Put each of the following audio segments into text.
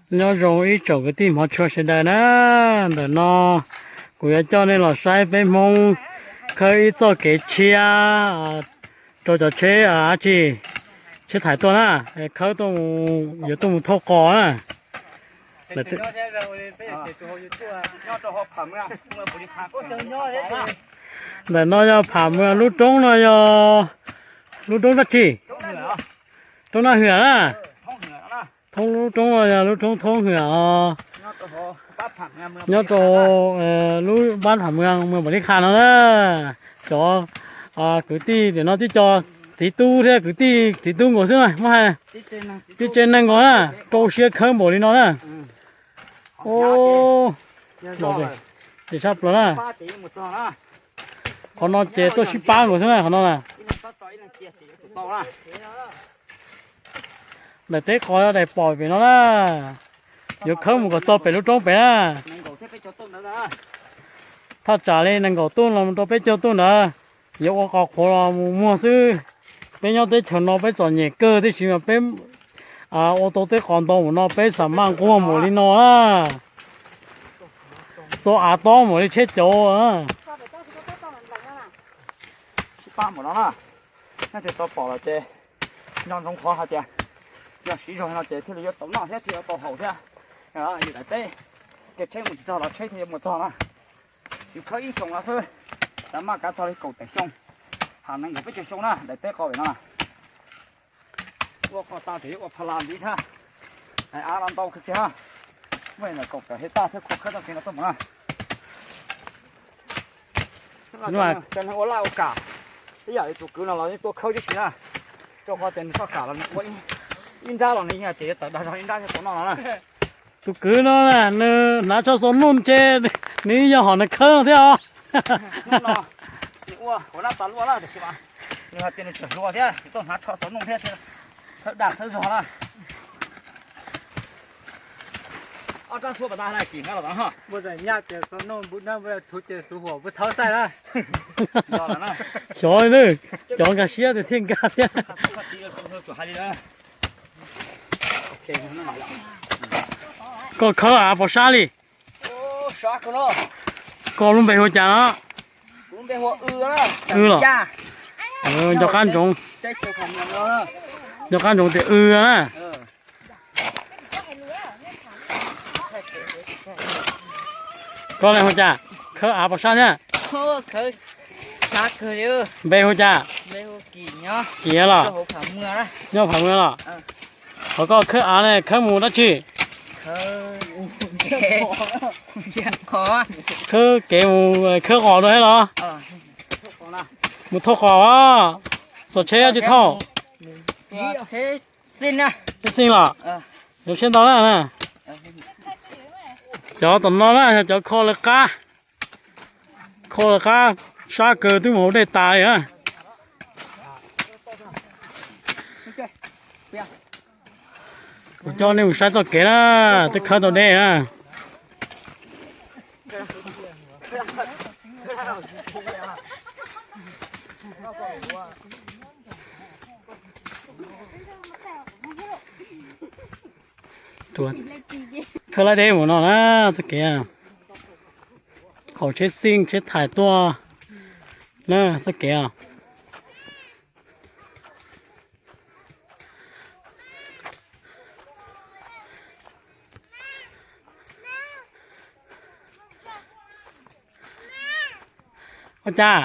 Nyob zoo ib tsoom kwv tij hmov tshua sawv daws na, ntawm no kuv yuav coj nej los saib peb Hmoob khawb ib txoj kev tshiab rau cov tsheb dab tsi, tsheb thaiv tuaj na, khawb tuaj, yuav tuaj mus thauj qos na. Ntawm no yog pham, lub roob no yog lub roob dab tsi? Roob Naj Hwm na. Thoob lub roob no yog lub roob Thoob Hwm os. Nyob rau lub pab Pham Mwa, Npam Li Kha no na. Cov kwv tij tim no tib co txiv tub thiab kwv tij txiv tub nkaus xwb na, muab hais tib tsev neeg nkaus na, rau siab khawb npaum li no na. Ces tshaj plaws na. Qhov no ces tuaj sib pab nkaus xwb na, qhov no na. Daim teb qos daim pom pem no na. Yuav khawb mus kom txog pem lub roob pem na. Thaj tsam li nees nkaum tuj los rau peb caug tuj ntawd, yuav ua qos qhuav los mus muag xwb. Peb nyob teb chaws no peb txom nyem kawg, tiam sis mas peb ua tau tej qos ntau npaum no peb xav maj nquag npaum li no na. Txo av tob npaum li tsheb cauv. Sib pab npaum no na, nej tsis tau pom los ces nco ntsoov qhov hais tias yog siv zog no ces thiaj li yuav tau noj thiab thiaj yuav tau haus thiab. Yus daim teb, ces tsheb mus tsis txog los tsheb thiaj yuav mus txog na. Yus khawb ib xyoos no xwb, xav maj kav txog li kaum tawm xyoo, hos nees nkaum peb caug xyoo na, daim teb qos pem no. Ua qos tas ces yuav ua pha las ntxiv thiab. Av no ntau kawg kiag, muaj li ntawm kaum tawm hais taj thiab, khawb txoj kev no tuaj mus na. Cov neeg ua laj ua kam, ib yam li tus kwv no los yeej tuaj khawb tib si na, rau qhov tias nws txoj kam los nws ua ib nrab los nws yeej hais tias yuav tawm dag zog ib nrab thiaj tau noj no na. Tus kwv no nws hnav tsho xaus nuj ces nws yog hom nws khawb thiab os. Hnub no nws ua hauv nab tas luaj na, tiam sis mas nws hais tias nws tseem hluas thiab, nws tuaj hnav tsho xaus nuj thiab, txhawb dag txhawb zog na. Ob rab xuab pas tas na, kim nqa los tod. Xyov li na, cov nkag siab tias thiaj nkag thiab. Koj khawb av pom sab li. Koj lub npe hu cas no? Wb los nco qab ntsoov. Nco qab ntsoov tias w na. Koj li hu cas? Khawb av pom sab thiab. Npe hu cas? Kim los? Nyob Pham Mwa los? Qhov koj khawb av ne khawb mus dab tsi? Khawb kev mus khawb qos rau thiab los? Mus thauj qos os. Xuas tsheb tsis thauj? Tsheb xij los? Zoo siab ntau na. Cov tom no na yog cov kho lawv qab. Kho lawv qab sab kawg twb mus hauv dej tas li na. Kuv coj nej mus saib txoj kev na, twb khawb tau dej na. Khawb lab deb mus no na, txoj kev. Hauv tsheb xij tsheb thais tuaj na, txoj kev os. Ua cas?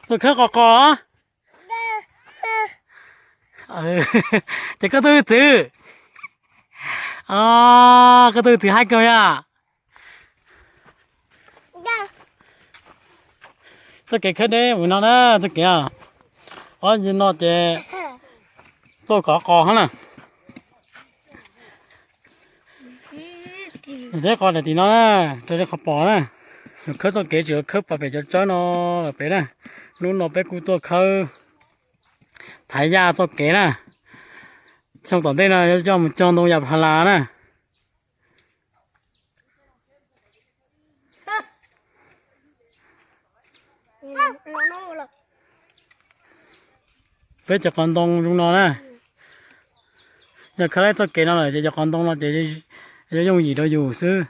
Tuaj khawb qos qos. Ces koj tuaj hwj txwv. Koj tuaj hwj txwv haib kawg yom. Txoj kev khawb deb mus no na, txoj kev os. Ob no ces tuaj kov qos hab na. Deb qos daim tim no na, raws li qhov pom na. Yus khawb txoj kev tsis yuav khawb pas pem cov tsawb no lawm pem na. Hnub no peb kuj tuaj khawb thaiv yaj txoj kev na. Xyoo tom ntej no yuav coj mus cog ntoo yam pha las na. Peb cov qos ntoo zoo no na, yog khawb laib txoj kev no lawm ces cov qos ntoo no ces yuav yooj yim rau yus xwb.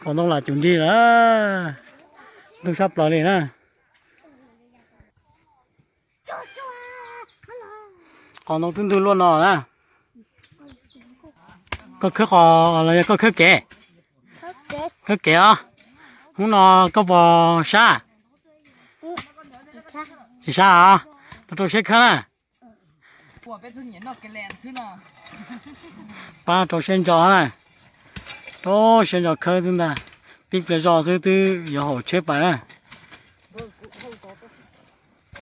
Qos ntoo lam cum nrig lawm, ntug sab plaws li na. Qos ntoo twb ntug luaj no na. Koj khawb qos los yog koj khawb kev? Khawb kev os. Hnub no koj puas sab? Tsis sab os. Rau rau siab khawb na. Pab rau siab ntso na. Rau siab ntso khawb xwb ntag. Tib pliag zoj xwb twb yuav haum tsheb pais na.